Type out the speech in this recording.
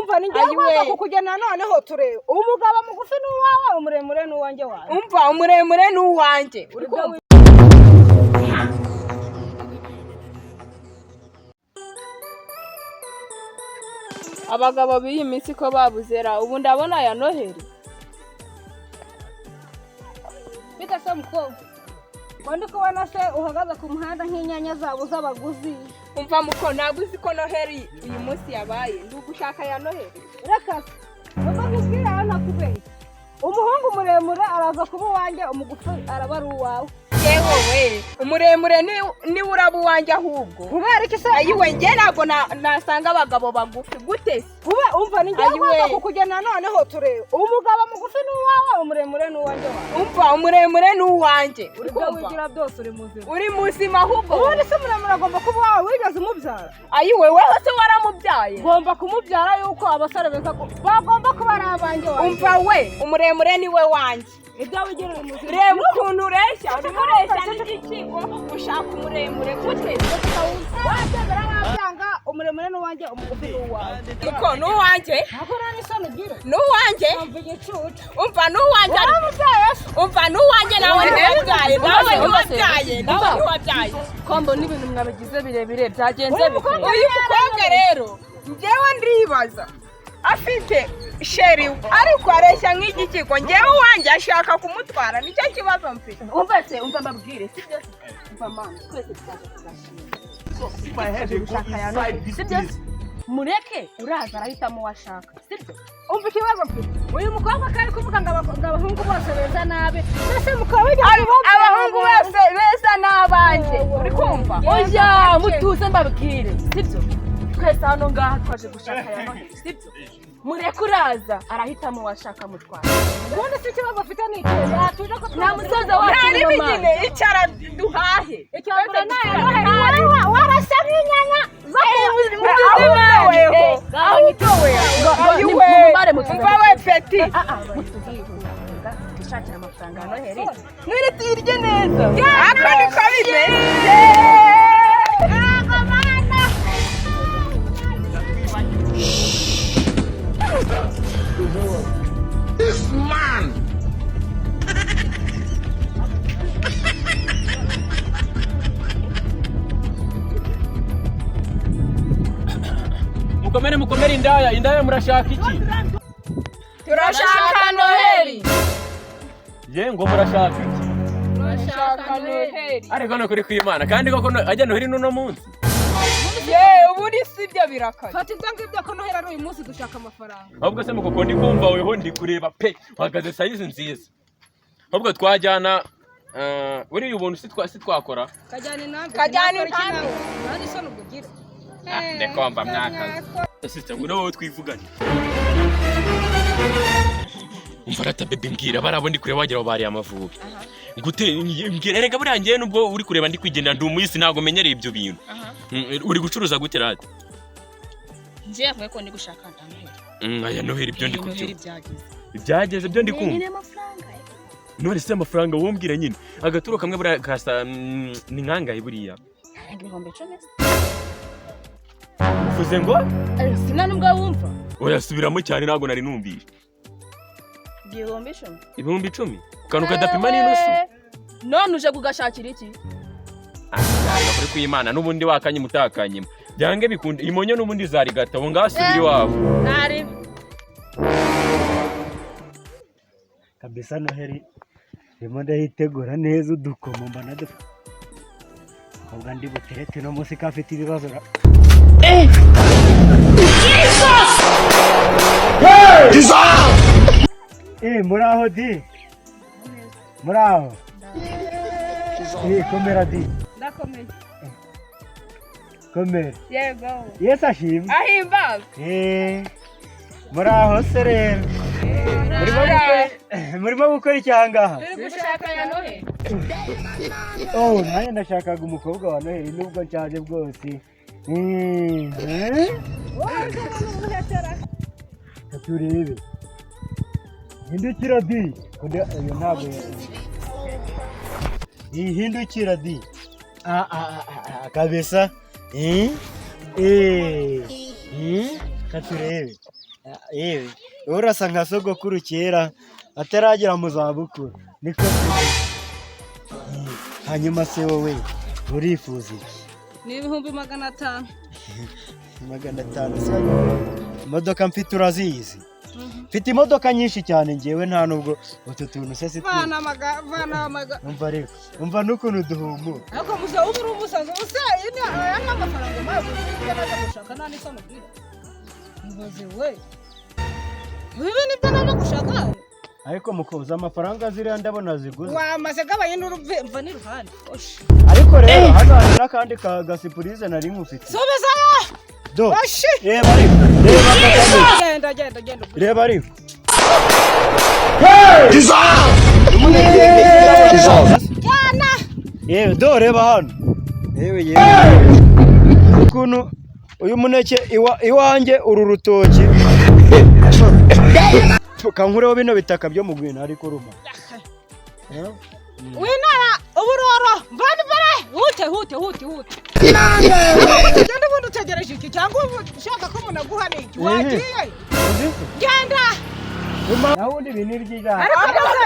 Umva, ni njyewe Ayiwe. ugomba kukugena. Noneho turebe, umugabo mugufi ni uwawe, umuremure ni uwanjye wawe. Umva, umuremure ni uwanjye, uri kumva? Abagabo b'iyi minsi ko babuzera, ubu ndabona aya Noheli. Bite se mukobwa? Ngo ndi kubona se uhagaze ku muhanda nk'inyanya zabo z'abaguzi? Umva muko, ntabwo uzi ko Noheli uyu munsi yabaye? Ndi ugushaka ya Noheli. Reka se, ubwo nkubwire aho ntakubeshya, umuhungu muremure araza kuba uwanjye, umugufi araba ari uwawe. Yewe we, umuremure niwe uraba uwanjye ahubwo. Kubera iki se? Ayiwe, njye ntabwo nasanga abagabo bagufi gute se? Kuba umva, ni njyewe Ayiwe. ugomba kukugena. Noneho turebe, umugabo mugufi ni uwawe, umuremure ni uwanjye wawe. Umva, umuremure ni uwanjye, uri Ibyo kumva? wigira byose, uri muzima. Uri muzima ahubwo. Ubundi se muremure agomba kuba uwawe? Wigeze umubyara? Ayiwe, weho se waramubyaye? Ngomba kumubyara yuko abasore beza bagomba kuba ari abanjye wawe. Umva we, umuremure ni we wanjye. Ibyo wigira, uri muzima. Reba ukuntu ureshya, urimo ureshya n'igikiko, ushaka umuremure gute? Wabyemera wabyanga, umuremure ni uwanjye, umugufi ni uwawe. Uko ni uwanjye. Ntabwo nta n'isoni ugira. Ni uwanjye. Umva igicucu. Umva, ni uwanjye. Waramubyaye se? Umva, ni uwanjye. Nawe ntiwabyaye, nawe ntiwabyaye, nawe ntiwabyaye. Kombo n'ibintu mwabigize birebire, byagenze Uyu bite? mukobwa. Uyu mukobwa rero, njyewe ndibaza, afite chéri we, ariko areshya nk'igikiko. Njyewe uwanjye ashaka kumutwara, nicyo kibazo mfite. Umva se, umva mbabwire, sibyo? Umva mama, twese twaje tugashima, sibyo? Mureke uraza arahitamo uwo ashaka, sibyo? Umva, ikibazo mfite, uyu mukobwa ko ari kuvuga ngo abahungu bose beza nabi, mbese mukaba wigeze umubyara? Abahungu bose beza ni abanjye, uri kumva? Oya, mutuze mbabwire, sibyo? Twese hano ngaha twaje gushaka ya Noheli, sibyo? Mureke uraza arahitamo uwo ashaka mutwara. Ubundi se ikibazo afite ni ikihe? Yatuje ko Nta musaza wacu. Nta Niyo ribi mpamvu. nyine, icara duhahe. Icya mbere ni aya Noheli, wowe warasa nk'inyanya zo Ahubwo weho, ahubwo weho, ayiwe. Mumubare mutuze. Umva we petit. Mutuze, twishakira amafaranga ya Noheli. None tuyirye neza, ako niko bimeze. Ntabwo mana. This man. Mukomere, mukomere, indaya, indaya, murashaka iki? Turashaka Noheli. Ye, ngo murashaka iki? Turashaka Noheli. Ariko ni ukuri kw'Imana, kandi koko ajya Noheli n'uno munsi. Ye, ubundi si ibyo birakaze. Fata ibyo ngibyo, ko Noheli ari uyu munsi, dushaka amafaranga. Ahubwo se mukoko, ndi kumva weho, ndi kureba pe, uhagaze size nziza. Ahubwo twajyana buriya ubuntu si twakora. Kajyana intambi. Kajyana intambi. Nta n'isoni ubwo ugira. Ndikumva mwakazi. Sister, ngwino wowe twivugane. Umva rata baby, mbwira, barabo ndi kureba wagira ngo bariye Amavubi. Gute? Mbwira erega, buriya njyewe nubwo uri kureba ndi kwigendera, ndi umuyisi, ntabwo menyereye ibyo bintu. Uri gucuruza gute rata? Njye yavuye ko ndi gushaka Noheli. Aya Noheli ibyo ndi Noheli kubyumva. byageze. Ibyageze byo ndi kumva. Nyine amafaranga. None se amafaranga wumbwira nyine, agaturo kamwe buriya kasa ni nkangahe buriya? Arenga 10,000. Uvuze ngo? Sina nubwo wumva. Oyasubiramo cyane, ntabwo nari numvise. 10,000. 10,000? Akantu kadapima n'inusu? None uje kugashakira iki? Kuri kw'Imana, n'ubundi wakanyima utakanyima, byange bikunde imonyo n'ubundi zarigata ubu ngasubira iwabo. Ntari. Kabisa Noheli ndimo ndayitegura neza, udukomo mbona dufite ubwo ndi buterete uno munsi ko afite ibibazo ra. Muraho di, muraho. Komera di. Ndakomeye. Komera. Yego. Yesu ashimwe. Ahimbaza. Muraho se rero? Murimo gukora iki aha ngaha? Turi gushaka ya Noheli. Oh, nanjye ndashakaga umukobwa wa Noheli nubwo nshaje bwose. Eh? Reka turebe. Hindukira di. Undi uyu ntabwo. Hindukira di. Ah ah ah ah, ah, kabisa. Eh? Eh. Eh? Reka turebe. Yewe, wowe urasa nka sogokuru kera ataragera mu zabukuru, niko se. Hanyuma se wowe urifuza iki? Ni 500,000. 500 se? Imodoka mfite urazizi? Mfite imodoka nyinshi cyane ngewe, nta nubwo utu tuntu se si Vana amaga, vana amaga. Umva rero, umva n'ukuntu duhumura. Ariko musa, ubu uri umusazi. Ubu se iyi ni aya ni amafaranga mpaye kuko najya gushaka nta n'isoni ugira. Mubaze we, ibi nibyo najya gushaka? Ariko mukoza amafaranga ziriya ndabona ziguze. Wamaze gabanye n'uruve, mva n'iruhande. Oshi. Ariko rero hano hari n'akandi ka gasurprise nari nkufite. Subizayo. Do. Oshi. Reba ariko, reba aka. Genda, genda, genda. Reba ariko. Jyana. Yewe, do, reba hano. Yewe yewe, ukuntu uyu muneke iwanjye, uru rutoki kankureho bino bitaka byo mu gwina, ariko ruma. Winara uburoro, mvana imbere, hute hute hute hute. Genda. Ubundi utegereje iki? Cyangwa ubu ushaka ko umuntu aguha ni iki? Wagiye, genda. Naho ubundi ibi ni iry'igare. Ariko se